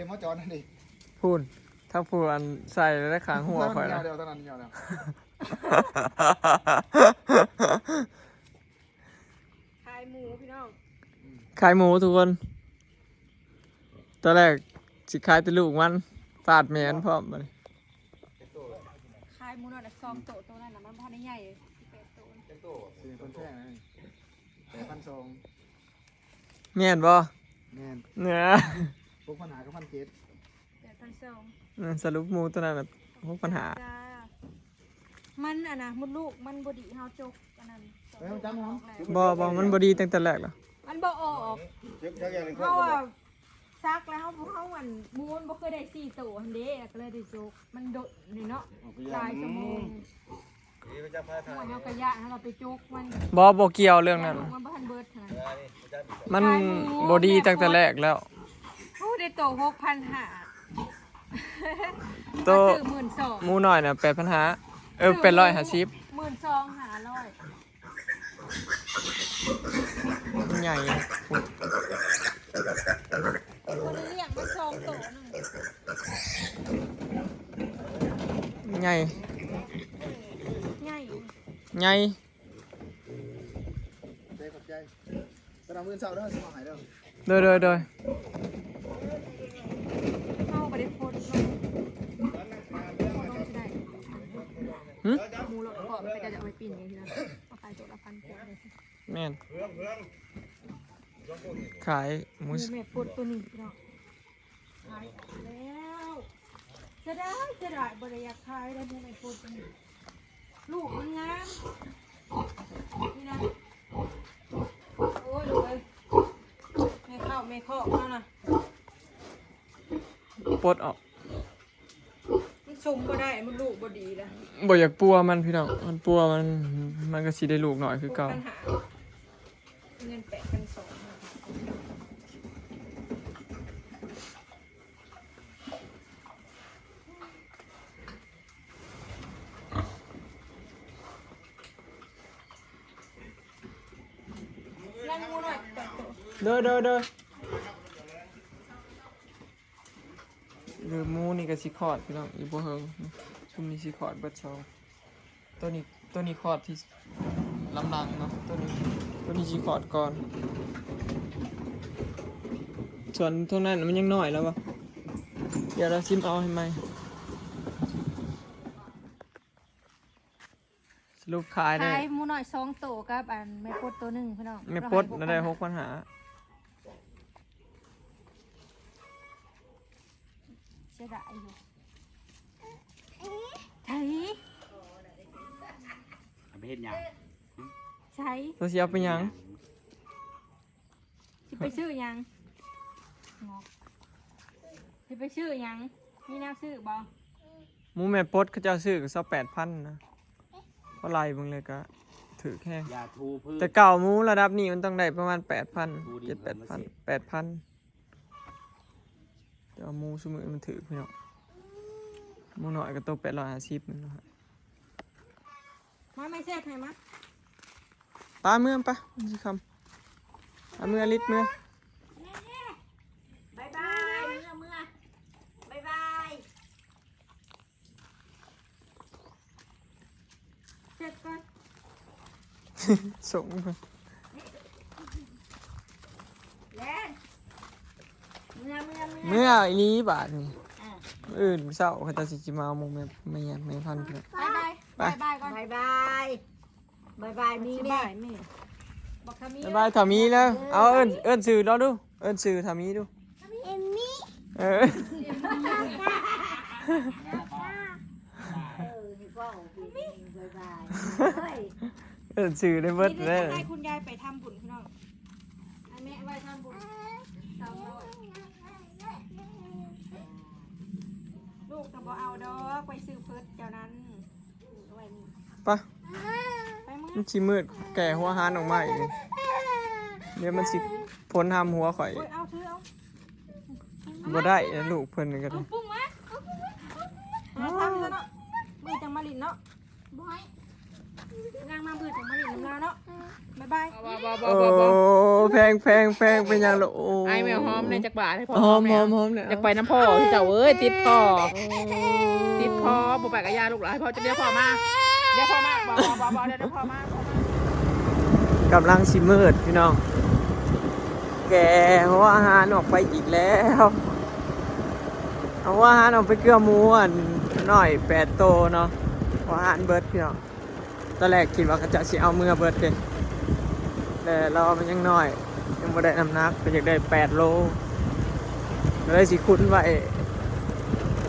ເຕັມຫົວຈອນນັ້ນດິ. ພຸ້ນ ທັງຜູ້ອັນໃສ່ແລະຂ້າງຫົວຂ້ອຍນະ. ເດີ ເທົ່ານັ້ນດຽວແລ້ວ. ຂາຍໝູພີ່ນ້ອງ ຂາຍໝູທຸກຄົນ. ຕອນແລກຊິຂາຍແຕ່ລູກມັນ ຟາດແມ່ມັນພ້ອມບັດນີ້. ຂາຍໝູນ້ອຍສອງໂຕ ໂຕນັ້ນນະມັນບໍ່ທັນໄດ້ໃຫຍ່ ສິບແປດໂຕ. ຊື້ເພິ່ນແພງນະ ແປດພັນສອງ. ແມ່ນບໍ່? ແມ່ນ. ເອີ ຫົກພັນຫ້າກັບພັນເຈັດ. ແປດພັນສອງ. ເອີ ສະຫຼຸບໝູໂຕນັ້ນນະ ຫົກພັນຫ້າ. ມັນອັນນະ ມົດລູກມັນບໍ່ດີ ເຮົາຈົກອັນນັ້ນ. ບໍ່ ບໍ່ ມັນບໍ່ດີຕັ້ງແຕ່ແລກແລ້ວ ມັນບໍ່ອອກ. ເຮົາອະ ສັກແລ້ວ ເຮົາ ເຮົາອັນ ໝູມັນບໍ່ເຄີຍໄດ້ສີ່ໂຕຫັ້ນເດ້ ກໍເລີຍໄດ້ຈົກ. ມັນດົນນີ້ເນາະ ຫຼາຍຊົ່ວໂມງ. ເຮົາກະຢ້ານ ເຮົາໄປຈົກມັນ. ບໍ່ ບໍ່ກ່ຽວເລື່ອງນັ້ນ ມັນບໍ່ທັນເບິດຫັ້ນນະ. ມັນບໍ່ດີຕັ້ງແຕ່ແລກແລ້ວ. ໂອ້ ໄດ້ໂຕຫົກພັນຫ້າ ໂຕໝູນ້ອຍນະ ແປດພັນຫ້າ. ເອີ ແປດຮ້ອຍຫ້າສິບ ໝື່ນສອງຫ້າຮ້ອຍ. ໃຫຍ່ ເຂົາໄດ້ລ້ຽງມາສອງໂຕໜຶ່ງ ໃຫຍ່ ໃຫຍ່ ໃຫຍ່. ຂອບໃຈ ຂອບໃຈ. ສະດຳມື້ເຊົ້າເດີ ຊິມາໃຫ້ເດີ. ໂດຍ ໂດຍ ໂດຍ. ເຮົາບໍ່ໄດ້ໂພສລົງ ໂພສລົງຊິໄດ້. ຫື? ໝູລົດກອບ ເຂົາເຈົ້າຈະເອົາໄປປີ້ງເອງ ເອົາຂາຍໂຕລະພັນກວ່າ. ແມ່ນ ຂາຍໝູ ໝູແມ່ປົດໂຕນີ້ພີ່ນ້ອງ ຂາຍອອກແລ້ວ. ເສຍດາຍ ເສຍດາຍ ບໍ່ໄດ້ຢາກຂາຍໄດ໋ ໝູແມ່ປົດໂຕນີ້ ລູກມັນງາມນີ້ນະ. ໂອ້ຍ ລູກເອີຍ ແມ່ເຂົ້າແມ່ຄອກເຮົານະ ປົດອອກ. ມັນຊຸມບໍ່ໄດ້ ມັນລູກບໍ່ດີລະ. ບໍ່ຢາກປົວມັນພີ່ນ້ອງ ມັນປົວມັນ ມັນກໍຊິໄດ້ລູກໜ້ອຍຄືເກົ່າ. ເງິນແປດພັນສອງ. ໂດຍ ໂດຍ ໂດຍ. ເອີ ໝູນີ້ກໍຊິຄອດພີ່ນ້ອງ ອີກບໍ່ເຫິງ ຊຸມນີ້ຊິຄອດເບິດສອງ. ໂຕນີ້ ໂຕນີ້ຄອດທີ່ລຳຫຼັງເນາະ ໂຕນີ້ ໂຕນີ້ຊິຄອດກ່ອນ. ສ່ວນໂຕນັ້ນມັນຍັງນ້ອຍແລ້ວບໍ່ ດຽວລາວຊິມເອົາໃຫ້ໃໝ່. ສະຫຼຸບຂາຍໄດ້ ຂາຍໝູນ້ອຍສອງໂຕກັບອັນແມ່ປົດໂຕໜຶ່ງພີ່ນ້ອງ. ແມ່ປົດນະໄດ້ຫົກພັນຫ້າ. ເສຍດາຍຢູ່. ໃສ ເອົາໄປເຮັດຫຍັງ? ໃສ ໂຕຊິເອົາໄປຫຍັງ? ຊິໄປຊື້ຫຍັງ? ຊິໄປຊື້ຫຍັງ? ມີແນວຊື້ບໍ່? ໝູແມ່ປົດເຂົາເຈົ້າຊື້ກໍຊາວແປດພັນນະ ພໍໄລ່ເບິ່ງແລ້ວກໍຖືກແຮງ. ແຕ່ເກົ່າໝູລະດັບນີ້ມັນຕ້ອງໄດ້ປະມານແປດພັນ ເຈັດແປດພັນ ແປດພັນ. ແຕ່ວ່າໝູຊຸມື້ນີ້ມັນຖືກພີ່ນ້ອງ ໝູນ້ອຍກໍໂຕແປດຮ້ອຍຫ້າສິບນີ້ນະ. ມາ ແມ່ແຊກໃຫ້ມາ. ປາເມືອປະ ມັນຊິຄ່ຳ. ອາ ເມືອລິດເມືອ. ບາຍບາຍ ເມືອ ເມືອ ບາຍບາຍ. ເຊັດກ່ອນ ສົ່ງ ແລ່ນ ເມືອ ເມືອ ເມືອ ເມືອອີ່ຫຼີບາດນີ້. ອ່າ ມື້ອື່ນເຊົ້າເຂົາເຈົ້າຊິ ຊິມາເອົາໝູແມ່ ແມ່ ແມ່ພັນ. ບາຍບາຍ ບາຍບາຍ ບາຍບາຍກ່ອນ ບາຍບາຍ. ບາຍບາຍ ມີແມ່ ບາຍບາຍ ມີ ບັກທາມີ ບາຍບາຍ ທາມີເດີ. ເອົາ ເອີ້ນ ເອີ້ນຊື່ລາວດູ ເອີ້ນຊື່ທາມີດູ. ເອັມມີ ເອີ ເອີ ນີ້ເວົ້າ ບາຍບາຍ ເອີ້ນຊື່ໄດ້ເບິດເລີຍ. ໃຫ້ຄຸນຍາຍໄປທຳບຸນພີ່ນ້ອງ ໃຫ້ແມ່ໄວ້ທຳບຸນສາມຮ້ອຍ. ລູກກໍບໍ່ເອົາດອກ ໄປຊື້ເພິດເຈົ້ານັ້ນ. ໄປ ໄປເມືອ ມັນຊິມືດ ແກ່ຫົວຫານອອກມາອີກ. ດຽວມັນຊິພົ້ນຫຳຫົວຂ້ອຍ. ໂອ້ຍ ເອົາ ຖືເອົາ ບໍ່ໄດ້ ລູກເພິ່ນນີ້ກໍ ເອົາປຸ້ງມາ ເອົາປຸ້ງມາ ເອົາທຳເນາະ ມື້ຈັງມາຫຼິ້ນເນາະ. ບໍ່ໃຫ້ ຍ່າງມາມື້ຈັ່ງມາຫຼິ້ນນຳລາວເນາະ. ບາຍບາຍ. ບໍ່ ບໍ່ ບໍ່ ບໍ່ ບໍ່ ໂອ້ ແພງ ແພງ ແພງ ເປັນຫຍັງລະ? ໂອ້ ອ້າຍແມວຫອມແດ່ຈັກບາດໃຫ້ພໍ່ ຫອມ ຫອມແດ່ ຫອມ ຫອມແດ່ ຢາກໄປນຳພໍ່ຄືເຈົ້າເອີຍ. ຕິດພໍ່ ໂອ້ ຕິດພໍ່ ບໍ່ໄປກໍຢ່າລູກຫຼານ ໃຫ້ພໍ່ ດຽວພໍ່ມາ ດຽວພໍ່ມາ. ບໍ່ ບໍ່ ບໍ່ ບໍ່ ດຽວ ດຽວພໍ່ມາ ກຳລັງຊິມືດພີ່ນ້ອງ ແກະຫົວອາຫານອອກໄປອີກແລ້ວ. ເອົາຫົວອາຫານອອກໄປເກືອໝູອັນນ້ອຍແປດໂຕເນາະ ຫົວອາຫານເບິດພີ່ນ້ອງ. ຕອນແລກຄິດວ່າເຂົາເຈົ້າຊິເອົາເມືອເບິດເດ້ ແຕ່ລາວມັນຍັງນ້ອຍ ຍັງບໍ່ໄດ້ນ້ຳໜັກ ເພິ່ນຢາກໄດ້ແປດໂລ ກໍເລີຍຊິຂຸນໄວ້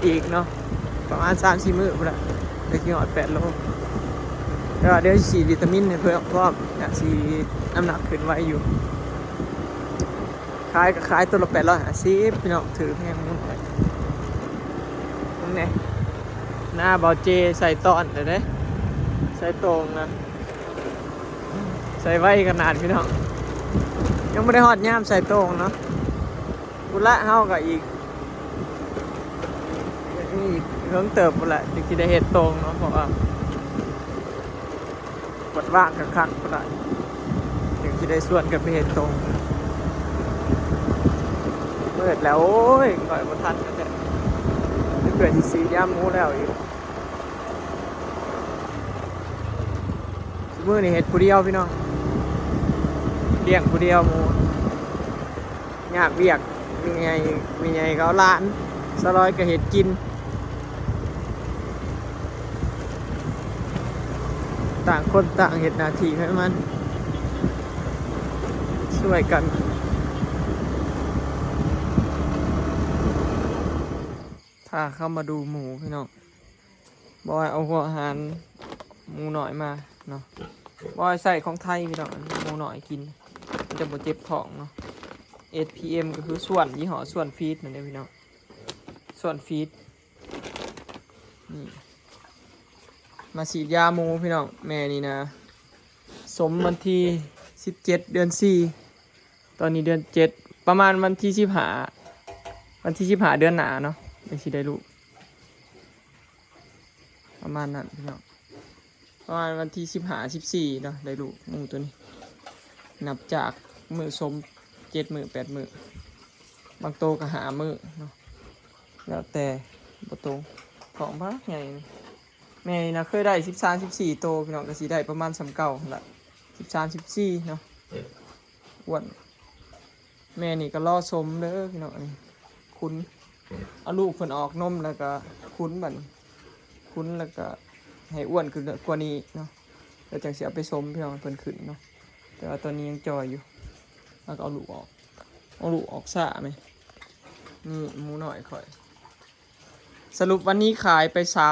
ອີກເນາະ ປະມານສາມສີ່ມື້ພຸ້ນລະ ໄດ້ຊິຮອດແປດໂລ. ແຕ່ວ່າດຽວຊິສີດວິຕາມິນໃຫ້ເພີ່ມພ້ອມ ກະຊິນ້ຳໜັກຂຶ້ນໄວຢູ່. ຂາຍກໍຂາຍໂຕລະແປດຮ້ອຍຫ້າສິບພີ່ນ້ອງ ຖືກແຮງໝູນໄປ. ເບິ່ງແດ່ ໜ້າເບົາເຈໃສ່ຕ້ອນແລ້ວເດ້ ໃສ່ໂຕ່ງນະ ໃສ່ໄວຂະໜາດພີ່ນ້ອງ. ຍັງບໍ່ໄດ້ຮອດຍາມໃສ່ໂຕ່ງເນາະ ພຸ້ນລະ ເຮົາກໍອີກ ອີກເຫິງເຕີບພຸ້ນລະ ຈຶ່ງຊິໄດ້ເຮັດໂຕ່ງເນາະ ເພາະວ່າ ກວດວາງຄັກໆ ພຸ້ນລະ ຈຶ່ງຊິໄດ້ຊວນກັນໄປເຮັດໂຕງ. ມືດແລ້ວ ໂອ້ຍ ຂ້ອຍບໍ່ທັນແທ້ໆ ເພື່ອຊິສີດຢາໝູແລ້ວອີກ. ມື້ນີ້ເຮັດຜູ້ດຽວພີ່ນ້ອງ ລ້ຽງຜູ້ດຽວໝູ ຍາກວຽກ ແມ່ໃຫຍ່ ແມ່ໃຫຍ່ກໍເອົາຫຼານ ສາວລອຍກໍເຮັດກິນ. ຕ່າງຄົນຕ່າງເຮັດໜ້າທີ່ໃຫ້ມັນ ຊ່ວຍກັນ. ພາເຂົ້າມາດູໝູພີ່ນ້ອງ ບອຍເອົາຫົວອາຫານໝູນ້ອຍມາເນາະ ບອຍໃຊ້ຂອງໄທພີ່ນ້ອງ ໝູນ້ອຍກິນ ມັນຈະບໍ່ເຈັບທ້ອງເນາະ. ເອສ ພີ ເອັມ ກໍຄືສ່ວນ ຍີ່ຫໍ້ສ່ວນຟີດນັ້ນເດ້ພີ່ນ້ອງ ສ່ວນຟີດ. ນີ້ ມາສີດຢາໝູພີ່ນ້ອງ ແມ່ນີ້ນະ ສົມວັນທີສິບເຈັດ ເດືອນສີ່ ຕອນນີ້ເດືອນເຈັດ ປະມານວັນທີສິບຫ້າ ວັນທີສິບຫ້າ ເດືອນໜ້າເນາະ ຈັ່ງຊິໄດ້ລູກ ປະມານນັ້ນພີ່ນ້ອງ. ປະມານວັນທີສິບຫ້າ ສິບສີ່ເນາະ ໄດ້ລູກໝູໂຕນີ້ ນັບຈາກມື້ສົມ ເຈັດມື້ ແປດມື້ ບາງໂຕກໍຫ້າມື້ເນາະ ແລ້ວແຕ່ ບໍ່ໂຕ ທ້ອງບັກໃຫຍ່. ແມ່ນີ້ນະເຄີຍໄດ້ສິບສາມ ສິບສີ່ໂຕພີ່ນ້ອງ ກໍຊິໄດ້ປະມານສ່ຳເກົ່າຫັ້ນລະ ສິບສາມ ສິບສີ່ເນາະ ອ້ວນ. ແມ່ນີ້ກໍລໍສົມເດີພີ່ນ້ອງ ອັນນີ້ຂຸນ ເອົາລູກເພິ່ນອອກນົມແລ້ວກໍຂຸນ ບັດນີ້ຂຸນແລ້ວກໍໃຫ້ອ້ວນຂຶ້ນກວ່ານີ້ເນາະ ແລ້ວຈັ່ງຊິເອົາໄປສົມພີ່ນ້ອງ ໃຫ້ເພິ່ນຂຶ້ນເນາະ. ແຕ່ວ່າຕອນນີ້ຍັງຈ່ອຍຢູ່ ເຮົາກໍເອົາລູກອອກ ເອົາລູກອອກຊ້າແມ. ນີ້ໝູນ້ອຍຂ້ອຍ ສະຫຼຸບວັນນີ້ຂາຍໄປສາ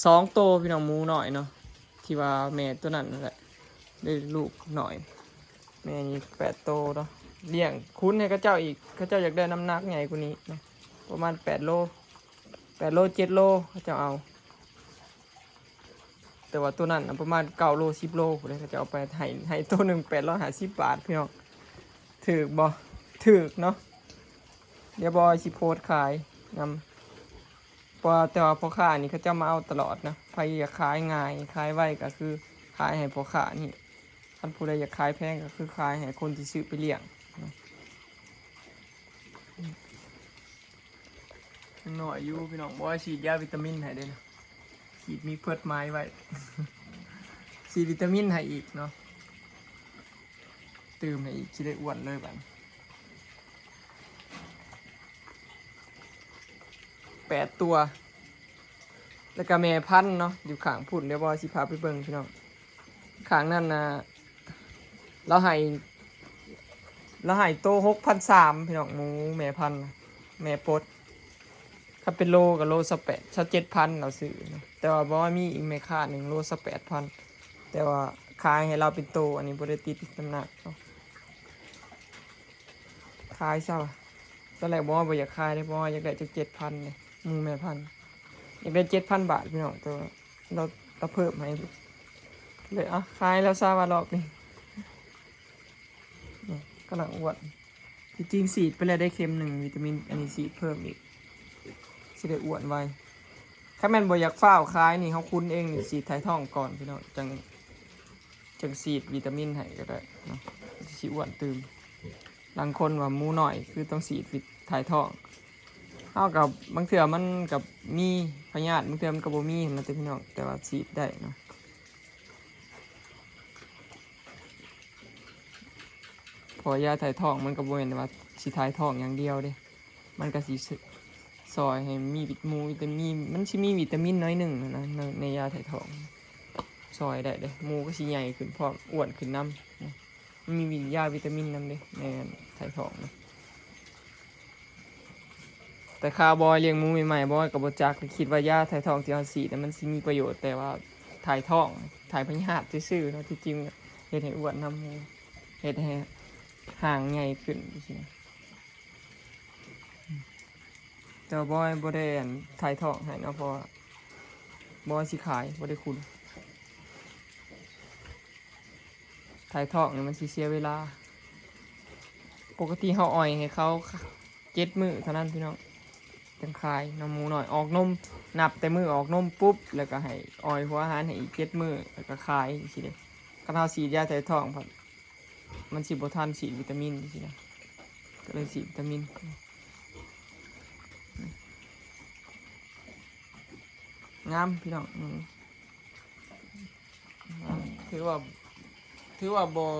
ສອງໂຕພີ່ນ້ອງ ໝູນ້ອຍເນາະ ທີ່ວ່າແມ່ໂຕນັ້ນນັ້ນແຫຼະ ໄດ້ລູກນ້ອຍ. ແມ່ນີ້ແປດໂຕເນາະ ລ້ຽງຂຸນໃຫ້ເຂົາເຈົ້າອີກ ເຂົາເຈົ້າຢາກໄດ້ນ້ຳໜັກໃຫຍ່ກວ່ານີ້ເນາະ ປະມານແປດໂລ ແປດໂລ ເຈັດໂລ ເຂົາເຈົ້າເອົາ. ແຕ່ວ່າໂຕນັ້ນນະປະມານເກົ້າໂລ ສິບໂລພຸ້ນເດ້ ເຂົາເຈົ້າເອົາໄປໃຫ້ ໃຫ້ໂຕໜຶ່ງແປດຮ້ອຍຫ້າສິບບາດພີ່ນ້ອງ. ຖືກບໍ່? ຖືກເນາະ. ດຽວບອຍຊິໂພສຂາຍນຳ ເພາະວ່າ ແຕ່ວ່າພໍ່ຄ້ານີ້ເຂົາເຈົ້າມາເອົາຕະຫຼອດນະ ໃຜຢາກຂາຍງ່າຍຂາຍໄວກໍຄືຂາຍໃຫ້ພໍ່ຄ້ານີ້ ຄັນຜູ້ໃດຢາກຂາຍແພງກໍຄືຂາຍໃຫ້ຄົນທີ່ຊື້ໄປລ້ຽງ. ຍັງນ້ອຍຢູ່ພີ່ນ້ອງ ບອຍສີດຢາວິຕາມິນໃຫ້ເດ້ ສີດມີເພິດໝາຍໄວ້ ສີດວິຕາມິນໃຫ້ອີກເນາະ ຕື່ມໃຫ້ອີກ ຊິໄດ້ອ້ວນເລີຍບັດນີ້. ແປດຕົວ ແລ້ວກໍແມ່ພັນເນາະ ຢູ່ຂ້າງພຸ້ນ ດຽວບອຍຊິພາໄປເບິ່ງພີ່ນ້ອງ. ຂ້າງນັ້ນນະ ລາວໃຫ້ ລາວໃຫ້ໂຕຫົກພັນສາມພີ່ນ້ອງ ໝູແມ່ພັນ ແມ່ປົດ. ຄັນເປັນໂລກໍໂລຊາວແປດ ຊາວເຈັດພັນ ລາວຊື້ເນາະ ແຕ່ວ່າບໍ່ມີອີກແມ່ຄ້າໜຶ່ງ ໂລຊາວແປດພັນ ແຕ່ວ່າຂາຍໃຫ້ລາວເປັນໂຕ ອັນນີ້ບໍ່ໄດ້ຕິດນ້ຳໜັກເນາະ. ຂາຍຊະ ຕອນແລກບອຍບໍ່ຢາກຂາຍເດ້ ບອຍຢາກໄດ້ຈັກເຈັດພັນເດ້ ໝູແມ່ພັນ ຢາກໄດ້ເຈັດພັນບາດພີ່ນ້ອງ ແຕ່ວ່າລາວ ລາວເພີ່ມໃຫ້ ເລີຍ ເອົາ ຂາຍແລ້ວຊະວ່າລອບນີ້. ນີ້ກຳລັງອ້ວນ ທີ່ຈິງສີດໄປແລ້ວໄດ້ເຂັມໜຶ່ງ ວິຕາມິນ ອັນນີ້ສີດເພີ່ມອີກ ຊິໄດ້ອ້ວນໄວ. ຄັນແມ່ນບໍ່ຢາກຟ້າວຂາຍນີ້ ເຮົາຂຸນເອງນີ້ ສີດຖ່າຍທ້ອງກ່ອນພີ່ນ້ອງ ຈັ່ງ ຈັ່ງສີດວິຕາມິນໃຫ້ກໍໄດ້ເນາະ ຊິອ້ວນຕື່ມ. ລາງຄົນວ່າໝູນ້ອຍຄືຕ້ອງສີດວິ ຖ່າຍທ້ອງ ເຮົາກໍບາງເທື່ອມັນກໍມີພະຍາດ ບາງເທື່ອມັນກໍບໍ່ມີຫັ້ນນະຕິພີ່ນ້ອງ ແຕ່ວ່າສີດໄດ້ເນາະ. ເພາະວ່າຢາຖ່າຍທ້ອງມັນກໍບໍ່ແມ່ນວ່າຊິຖ່າຍທ້ອງຢ່າງດຽວເດ້ ມັນກໍຊິ ຊ- ຊ່ອຍໃຫ້ມີວິດ- ໝູວິຕາມິນ ມັນຊິມີວິຕາມິນໜ້ອຍໜຶ່ງນະ ໃນ- ໃນຢາຖ່າຍທ້ອງ ຊ່ອຍໄດ້ເດ້. ໝູກໍຊິໃຫຍ່ຂຶ້ນພ້ອມ ອ້ວນຂຶ້ນນຳ ມັນມີວິ- ຢາວິຕາມິນນຳເດ້ ໃນອັນຖ່າຍທ້ອງນະ. ແຕ່ຄາວບອຍລ້ຽງໝູໃໝ່ໆ ບອຍກໍບໍ່ຈັກ ຄິດວ່າຢາຖ່າຍທ້ອງທີ່ເຮົາສີດນະ ມັນຊິມີປະໂຫຍດ ແຕ່ວ່າຖ່າຍທ້ອງ ຖ່າຍພະຍາດຊື່ໆເນາະ. ທີ່ຈິງເຮັດໃຫ້ອ້ວນນຳ ເຮັດໃຫ້ຮ່າງໃຫຍ່ຂຶ້ນຈັ່ງຊີ້ນະ. ແຕ່ວ່າບອຍບໍ່ໄດ້ອັນ ຖ່າຍທ້ອງໃຫ້ເນາະ ເພາະວ່າບອຍຊິຂາຍ ບໍ່ໄດ້ຂຸນ. ຖ່າຍທ້ອງນີ້ມັນຊິເສຍເວລາ. ປົກກະຕິເຮົາອ່ອຍໃຫ້ເຂົາເຈັດມື້ເທົ່ານັ້ນພີ່ນ້ອງ ຈັ່ງຂາຍເນາະ. ໝູນ້ອຍອອກນົມ ນັບແຕ່ມື້ອອກນົມປຸບ ແລ້ວກໍໃຫ້ອ່ອຍຫົວອາຫານໃຫ້ອີກເຈັດມື້ ແລ້ວກໍຂາຍຈັ່ງຊີ້ເດ້. ຄັນເຮົາສີດຢາຖ່າຍທ້ອງ ມັນຊິບໍ່ທັນສີດວິຕາມິນຈັ່ງຊີ້ນະ ກໍເລີຍສີດວິຕາມິນ. ງາມພີ່ນ້ອງ ອືມ ຖືວ່າ ຖືວ່າບໍ່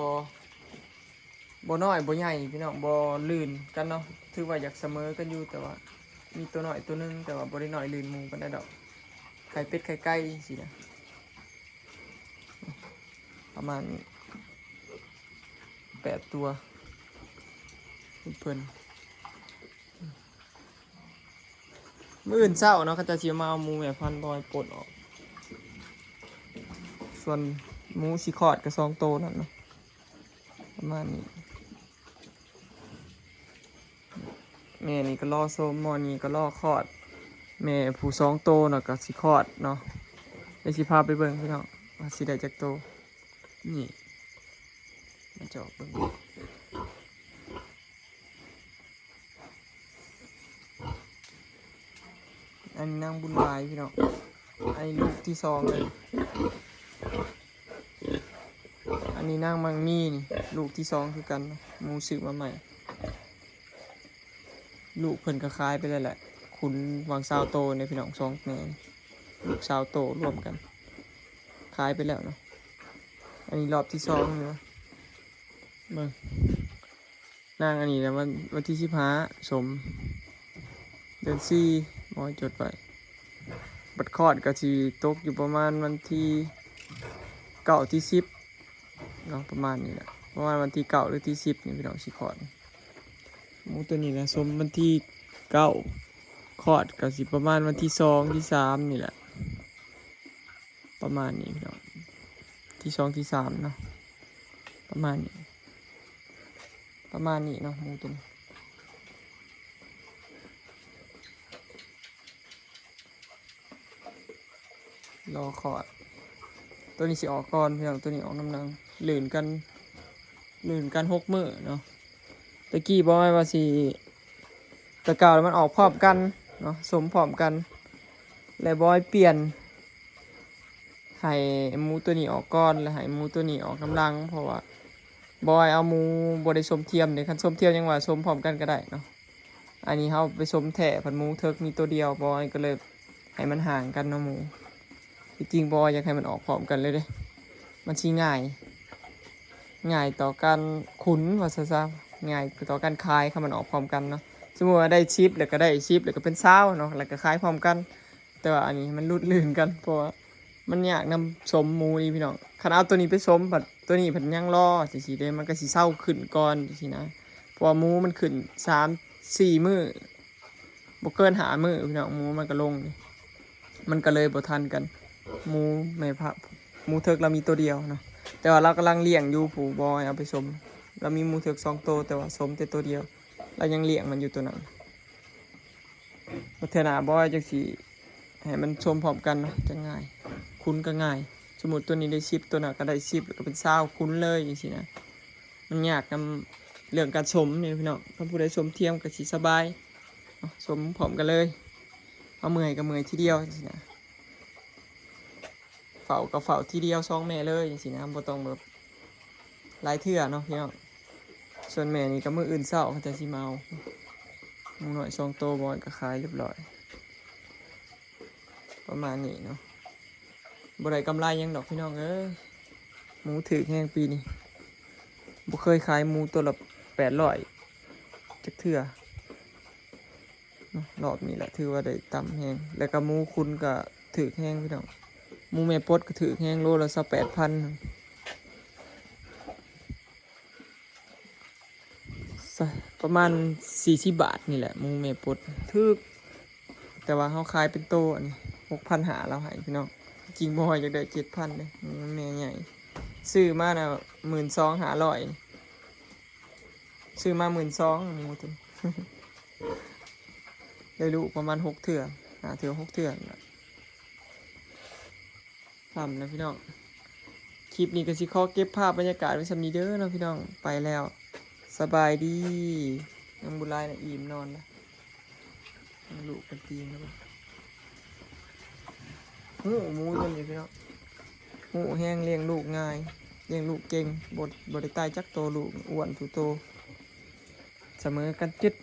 ບໍ່ນ້ອຍບໍ່ໃຫຍ່ພີ່ນ້ອງ ບໍ່ລື່ນກັນເນາະ. ຖືວ່າຢາກສະເໝີກັນຢູ່ ແຕ່ວ່າມີໂຕນ້ອຍໂຕໜຶ່ງ ແຕ່ວ່າບໍ່ໄດ້ນ້ອຍລື່ນໝູ່ປານໃດດອກ. ໄຂ່ເປັດໄຂ່ໄກ່ຈັ່ງຊີ້ນະ ປະມານນີ້ ແປດຕົວ ເພິ່ນ ມື້ອື່ນເຊົ້າເນາະ ເຂົາເຈົ້າຊິມາເອົາໝູແມ່ພັນບອຍປົດອອກ. ສ່ວນໝູຊິຄອດກໍສອງໂຕນັ້ນເນາະ ປະມານນີ້. ແມ່ນີ້ກໍລໍຊົມ ໝໍນີ້ກໍລໍຄອດ ແມ່ຜູ້ສອງໂຕນະກໍຊິຄອດເນາະ. ດຽວຊິພາໄປເບິ່ງພີ່ນ້ອງວ່າຊິໄດ້ຈັກໂຕ. ນີ້ ມາຈອກເບິ່ງ ອັນນີ້ນາງບຸນຫຼາຍພີ່ນ້ອງ ອັນນີ້ລູກທີສອງເລີຍ. ອັນນີ້ນາງມັງມີນີ້ ລູກທີສອງຄືກັນ ໝູຊື້ມາໃໝ່. ລູກເພິ່ນກໍຂາຍໄປແລ້ວແຫຼະ ຂຸນຫວ່າງຊາວໂຕນີ້ພີ່ນ້ອງ ສອງແມ່ ລູກຊາວໂຕລວມກັນ ຂາຍໄປແລ້ວເນາະ. ອັນນີ້ລອບທີສອງເນາະ ເບິ່ງ ນາງອັນນີ້ນະ ວັນ ວັນທີສິບຫ້າ ສົມ ເດືອນສີ່ ໝໍຈົດໄວ້. ບັດຄອດກໍຊິຕົກຢູ່ປະມານວັນທີເກົ້າ ທີສິບເນາະ ປະມານນີ້ແຫຼະ ປະມານວັນທີເກົ້າ ຫຼື ທີສິບນີ້ພີ່ນ້ອງຊິຄອດ. ໝູໂຕນີ້ນະສົມວັນທີເກົ້າ ຄອດກໍຊິປະມານວັນທີສອງ ທີສາມນີ້ແຫຼະ. ປະມານນີ້ພີ່ນ້ອງ ທີສອງ ທີສາມເນາະ ປະມານນີ້ ປະມານນີ້ເນາະ ໝູຕົວນີ້ ລໍຄອດ. ຕົວນີ້ຊິອອກກ່ອນພີ່ນ້ອງ ຕົວນີ້ອອກນຳຫຼັງ ລື່ນກັນ ລື່ນກັນຫົກມື້ເນາະ. ແຕ່ກີ້ບອຍວ່າຊິ ແຕ່ເກົ່າມັນອອກພ້ອມກັນເນາະ ສົມພ້ອມກັນ ແລະ ບອຍປ່ຽນໃຫ້ໝູຕົວນີ້ອອກກ່ອນ ແລະ ໃຫ້ໝູຕົວນີ້ອອກນຳຫຼັງ ເພາະວ່າບອຍເອົາໝູບໍ່ໄດ້ສົມທຽມເດ້. ຄັນສົມທຽມຍັງວ່າສົມພ້ອມກັນກໍໄດ້ເນາະ. ອັນນີ້ເຮົາໄປສົມແທ້ ພັດໝູເຖິກມີໂຕດຽວ ບອຍກໍເລີຍໃຫ້ມັນຫ່າງກັນເນາະໝູ. ທີ່ຈິງບໍ່ຢາກໃຫ້ມັນອອກພ້ອມກັນເລີຍເດ້ ມັນຊິງ່າຍ ງ່າຍຕໍ່ການຂຸນວ່າຊະ ງ່າຍຕໍ່ການຂາຍ ຄັນມັນອອກພ້ອມກັນເນາະ. ສົມມຸດວ່າໄດ້ສິບ ແລ້ວກໍໄດ້ສິບ ແລ້ວກໍເປັນຊາວເນາະ ແລ້ວກໍຂາຍພ້ອມກັນ. ແຕ່ວ່າອັນນີ້ມັນຫຼຸດລື່ນກັນ ເພາະວ່າມັນຍາກນຳສົມໝູນີ້ພີ່ນ້ອງ. ຄັນເອົາຕົວນີ້ໄປສົມ ພັດຕົວນີ້ພັດຍັງລໍຈັ່ງຊີ້ເດ້ ມັນກໍຊິເຊົາຂຶ້ນກ່ອນຈັ່ງຊີ້ນະ ເພາະວ່າໝູມັນຂຶ້ນສາມສີ່ມື້ ບໍ່ເກີນຫ້າມື້ພີ່ນ້ອງ ໝູມັນກໍລົງ ມັນກໍເລີຍບໍ່ທັນກັນ. ໝູແມ່ພະ ໝູເຖິກລາວມີໂຕດຽວເນາະ ແຕ່ວ່າລາວກຳລັງລ້ຽງຢູ່ ຜູ້ບອຍເອົາໄປສົມ ລາວມີໝູເຖິກສອງໂຕ ແຕ່ວ່າສົມແຕ່ໂຕດຽວ ລາວຍັງລ້ຽງມັນຢູ່ໂຕນັ້ນ. ພັດເທື່ອໜ້າບອຍຈັ່ງຊິໃຫ້ມັນສົມພ້ອມກັນເນາະ ຈັ່ງງ່າຍ ຂຸນກໍງ່າຍ. ສົມມຸດຕົວນີ້ໄດ້ສິບ ຕົວນັ້ນກໍໄດ້ສິບ ແລ້ວກໍເປັນຊາວ ຂຸນເລີຍຈັ່ງຊີ້ນະ. ມັນຍາກນຳເລື່ອງການສົມນີ້ພີ່ນ້ອງ ຄັນຜູ້ໃດສົມທຽມກໍຊິສະບາຍເນາະ ສົມພ້ອມກັນເລີຍ ເຮົາເມື່ອຍກໍເມື່ອຍທີດຽວຈັ່ງຊີ້ນະ ເຝົ້າກໍເຝົ້າທີດຽວສອງແມ່ເລີຍຈັ່ງຊີ້ນະ ບໍ່ຕ້ອງແບບ ຫຼາຍເທື່ອເນາະພີ່ນ້ອງ. ສ່ວນແມ່ນີ້ກໍມື້ອື່ນເຊົ້າເຂົາເຈົ້າຊິມາເອົາ ໝູນ້ອຍສອງໂຕ ໝູນ້ອຍກໍຂາຍຮຽບຮ້ອຍ ປະມານນີ້ເນາະ. ບໍ່ໄດ້ກຳໄລຫຍັງດອກພີ່ນ້ອງເອີຍ ໝູຖືກແຮງປີນີ້ ບໍ່ເຄີຍຂາຍໝູໂຕລະແປດຮ້ອຍຈັກເທື່ອເນາະ. ຮອບນີ້ແຫຼະຖືວ່າໄດ້ຕ່ຳແຮງ ແລ້ວກໍໝູຂຸນກໍຖືກແຮງພີ່ນ້ອງ. ໝູແມ່ປົດກໍຖືກແຮງ ໂລລະຊາວແປດພັນ ສະ ປະມານສີ່ສິບບາດນີ້ແຫຼະ ໝູແມ່ປົດຖືກ. ແຕ່ວ່າເຮົາຂາຍເປັນໂຕ ອັນນີ້ຫົກພັນຫ້າ ລາວໃຫ້ພີ່ນ້ອງ. ຈິງບໍ່ ຢາກໄດ້ເຈັດພັນເດ້ ໝູແມ່ໃຫຍ່ ຊື້ມານະ ໝື່ນສອງຫ້າຮ້ອຍ ຊື້ມາ ໝື່ນສອງ ໝູໂຕນີ້ ໄດ້ລູກປະມານຫົກເທື່ອ ຫ້າເທື່ອ ຫົກເທື່ອນັ້ນລະ ຄ່ຳແລ້ວພີ່ນ້ອງ. ຄລິບນີ້ກໍຊິຂໍເກັບພາບບັນຍາກາດໄວ້ສ່ຳນີ້ເດີເນາະພີ່ນ້ອງ ໄປແລ້ວ ສະບາຍດີ. ຍັງບໍ່ຫຼາຍນະ ອີ່ມນອນລະ ລູກກັນຕີນແລ້ວ ຮູ້ໝູຕົວນີ້ພີ່ນ້ອງ ຮູ້ແຮງ ລ້ຽງລູກງ່າຍ ລ້ຽງລູກເກັ່ງ ບໍ່ ບໍ່ໄດ້ຕາຍຈັກໂຕ ລູກອ້ວນທຸກໂຕ ສະເໝີກັນຈຶດ.